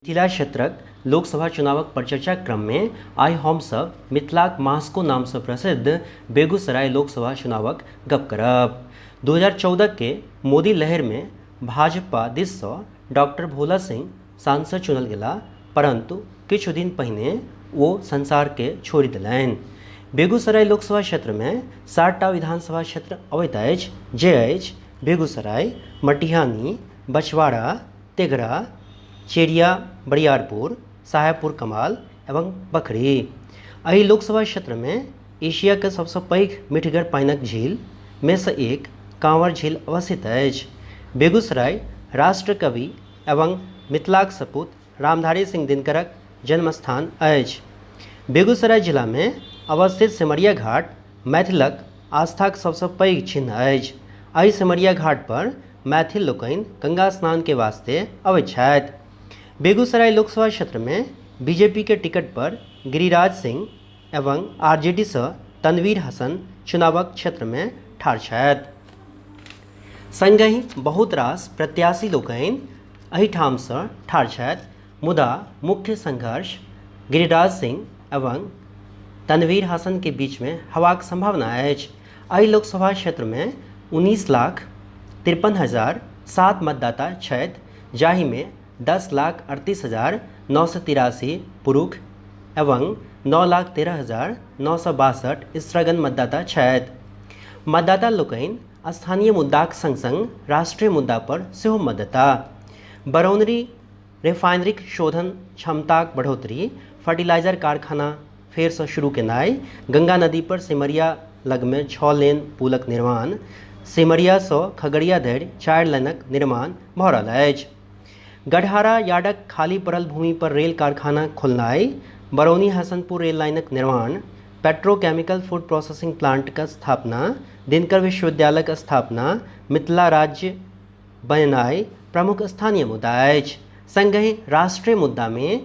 मिथिला क्षेत्रक लोकसभा चुनावक परिचर्चा क्रममे आइ हमसभ मिथिलाक मास्को नामसँ प्रसिद्ध बेगूसराय लोकसभा चुनावक गप करब। 2014 के मोदी लहरिमे भाजपा दिससँ डॉक्टर भोला सिंह सांसद चुनल गेलाह, परन्तु किछु दिन पहिने ओ संसारके छोड़ि देलनि। बेगूसराय लोकसभा क्षेत्रमे 7टा विधानसभा क्षेत्र अबैत अछि, जे अछि बेगूसराय, मटिहानी, बछवाड़ा, तेघड़ा, चेरिया बरियारपुर, साहेबपुर कमाल एवं बखरी। एहि लोकसभा क्षेत्रमे एशियाके सबसँ पैघ मिठगर पानिक झीलमे सँ एक कांवर झील अवस्थित अछि। बेगूसराय राष्ट्रकवि एवं मिथिलाक सपूत रामधारी सिंह दिनकरक जन्मस्थान अछि। बेगूसराय जिलामे अवस्थित सिमरिया घाट मैथिलक आस्थाक सबसँ पैघ चिन्ह अछि। एहि सिमरिया घाट पर मैथिल लोकनि गंगा स्नानके वास्ते अबैत छथि। बेगूसराय लोकसभा क्षेत्रमे बीजेपीके टिकट पर गिरिराज सिंह एवं आरजेडीसँ तनवीर हसन चुनावक क्षेत्रमे ठाढ़ छथि। संगहि बहुत रास प्रत्याशी लोकनि एहिठामसँ ठाढ़ छथि, मुदा मुख्य संघर्ष गिरिराज सिंह एवं तनवीर हसनके बीचमे हेबाक सम्भावना अछि। एहि लोकसभा क्षेत्रमे 19,53,007 मतदाता छथि, जाहिमे 10,38,983 पुरुष एवं 9,13,962 स्त्रीगण मतदाता छथि। मतदाता लोकनि स्थानीय मुद्दाक सङ्ग-सङ्ग राष्ट्रीय मुद्दा पर सेहो मत देताह। बरौनी रिफाइनरीक शोधन क्षमताक बढ़ोतरी, फर्टिलाइजर कारखाना फेरसँ शुरू केनाइ, गंगा नदी पर सिमरिया लगमे 6 लेन पुलक निर्माण, सिमरियासँ खगड़िया धरि 4 लेनक निर्माण भऽ रहल अछि। गढ़हारा यार्डक खाली पड़ल भूमि पर रेल कारखाना खोलनाइ, बरौनी-हसनपुर रेल लाइनक निर्माण, पेट्रोकेमिकल फूड प्रोसेसिंग प्लांटक स्थापना, दिनकर विश्वविद्यालयक स्थापना, मिथिला राज्य बनेनाइ प्रमुख स्थानीय मुद्दा अछि। संगहि राष्ट्रीय मुद्दामे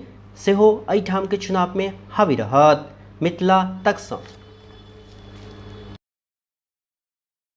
सेहो एहिठामके चुनावमे हावी रहत। मिथिला तकसँ।